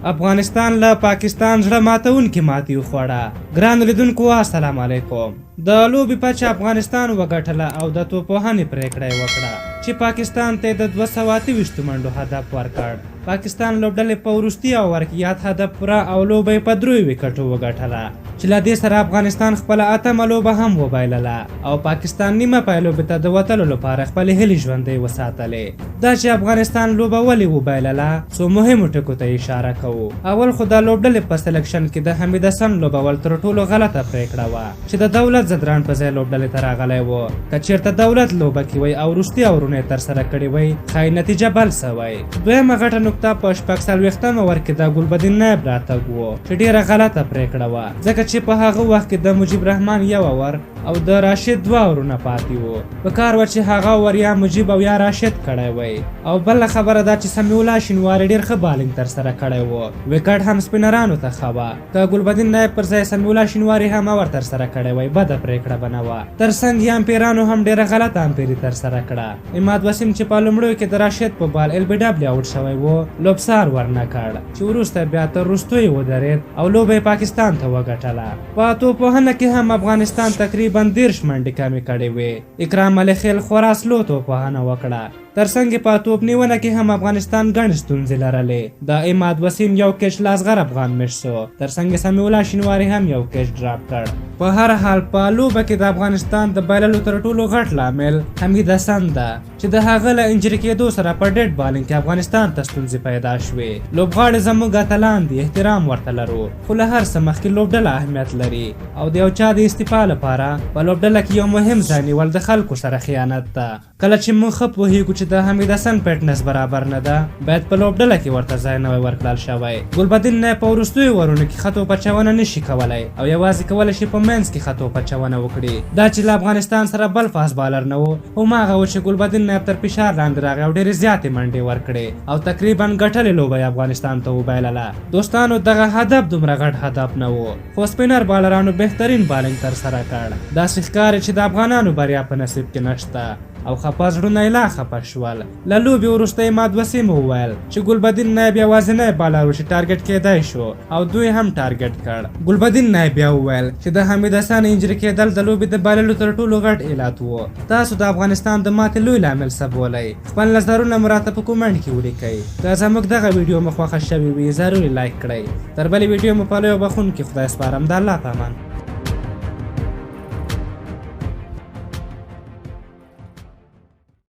افغانستان له پاکستان زړه ماتونکې ماتې وخوړه. ګرانو لیدونکو السلام علیکم. د لوبې پچه افغانستان وګټله او د توپوهنې پرېکړه یې وکړه چې پاکستان ته یې د 228 منډو هدف ورکړ. پاکستان لوبډلې په وروستي اوور کې یاد هدف پوره او لوبه یې په دریو ویکټو وګټله چې له دې سره افغانستان خپله اتمه لوبه هم وبایلله او پاکستان نیمه پایلوبې ته د وتلو لپاره خپلې هیلې ژوندۍ وساتلې. دا چې افغانستان لوبه ولې وبایلله څو مهمو ټکو ته اشاره کوو. اول خو د لوبډلې په سلیکشن کې د حمید حسن لوبول تر ټولو غلطه پرېکړه وه چې د دولت ځدراڼ په ځای لوبډلې ته راغلی و. که چېرته دولت لوبه کې وای او وروستي اورونه یې ترسره کړي وای ښایي نتیجه بل څه وای. دویمه غټه نکته په 46 اور کې د ګلبدین نایب راتګ و چې ډېره غلطه پرېکړه وه ځکه چې په هغه وخت کې د مجیب رحمان یو اور او د راشد دوه اورونه پاتې وو. په کار وه چې هغه اور یا مجیب او یا راشد کړی وای. او بله خبره دا چې سمیع الله شینواري ډېر ښه بالینګ ترسره کړی و، ویکټ هم سپینرانو ته ښه وه. که ګلبدین نایب پر ځای سمیع الله شینواري هم اور ترسره کړی وای بده پرېکړه به نه وه. تر څنګ یې امپیرانو هم ډېره غلطه امپیري ترسره کړه. عماد وسیم چې په لومړیو کې د راشد په بال ایل بي ډبلیو اوټ شوی و، لوبڅار ورنه کړ چې وروسته بیا تر وروستیو ودرېد او لوبه یې پاکستان ته وګټله. په توپوهنه کې هم افغانستان تقریبا 30 منډې کمې کړې وې. اکرام علي خیل خورا سلو توپوهنه وکړه. ترڅنګ یې په توپ نیونه کې هم افغانستان ګڼ ستونزې لرلې. د عماد وسیم یو کیچ له اصغر افغان مش سو. ترڅنګ یې سمیع الله شینواري هم یو کیچ ډراپ کړ. په هر حال په لوبه کې د افغانستان د بایللو تر ټولو غټ لامل حمید حسن ده چې د هغه له انجري کېدو سره په ډیډ بالینګ کې افغانستان ته ستونزې پیدا شوې. لوبغاړي زموږ اتلان دي، احترام ورته لرو، خو له هر څه مخکې لوبډله اهمیت لري او د یو چا د استعفا لپاره په لوبډله کې یو مهم ځای نیول د خلکو سره خیانت ده. کله چې موږ ښه پوهیږو چې د حمید حسن فټنس برابر نه ده، باید په لوبډله کې ورته ځای نه وای ورکړل شوی. ګلبدین نایب په وروستیو اورونو کې ښه توپ اچونه نه شي کولی او یوازې کولی شي په منځ کې ښه توپ اچونه وکړي. دا چې له افغانستان سره بل فاست بالر نه و، هماغه و چې ګلبدین نایب تر فشار لاندې راغی او ډېرې زیاتې منډې ورکړې او تقریبا ګټلې لوبه یې افغانستان ته وبایلله. دوستانو دغه هدف دومره غټ هدف نه و، خو سپینر بالرانو بهترین بالینګ ترسره کړ. داسې ښکاري چې د افغانانو بریا په نصیب کې نشته او خپه زړونه یې لا خپه شول. له لوبې وروسته عماد وسیم وویل چې ګلبدین نایب یوازینی بالر و چې ټارګټ کېدای شو او دوی هم ټارګټ کړ. ګلبدین نایب بیا وویل چې د حمید حسن انجري کېدل د لوبې د بایللو تر ټولو غټ علت و. تاسو د افغانستان د ماتې لوی لامل څه بولئ؟ خپل نظرونه مو راته په کومنټ کې ولیکئ. که زموږ دغه ویډیو مو خوښه شوې وي ضرور یې لایک کړئ. تر بلې ویډیو مو په لوی او بخښونکي خدای سپارم. د الله په امان.